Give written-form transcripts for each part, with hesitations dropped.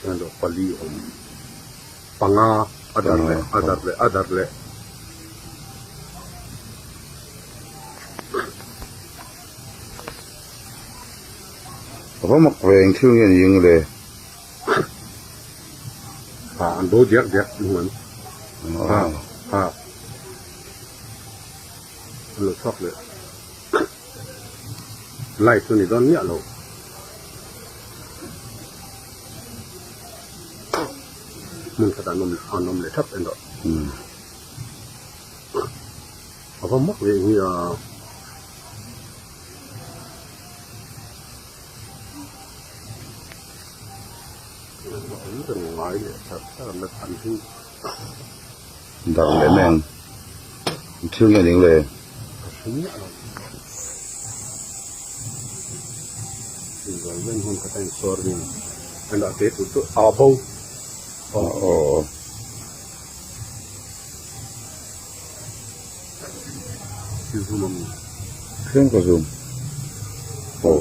Pali awm panga a darh leh a darh leh a darh leh. A va mak ve eng thil nge ni ang le? Ha an bo diak diak nung an ha ha an lo chhuak leh light chu ni dawn miah lo. Hmun khat an awm an awm leh thap en rawh. A va mak ve eng hi a. Darh leh mai ang thil nge ning le. Aw. Thleng ka zoom. Aw.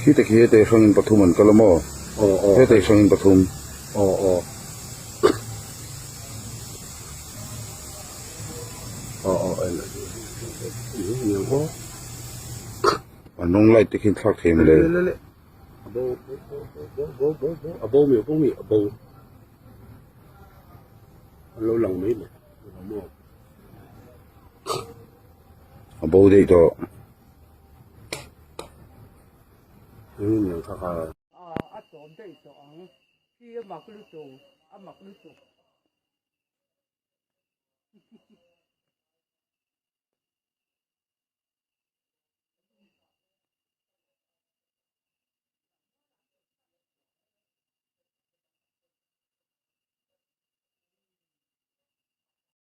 Khi te khi hete hrangin pathum an kal a maw? Hete hrangin pathum. A hnung light te khi thlak thei maw le? A bo bo bo bo bo bo a bo mi a bo mi a bo an lo lang mai le maw a bo daih tawh eng eng kha kha a tawp daih tawh ang khi a mak lutuk a mak lutuk.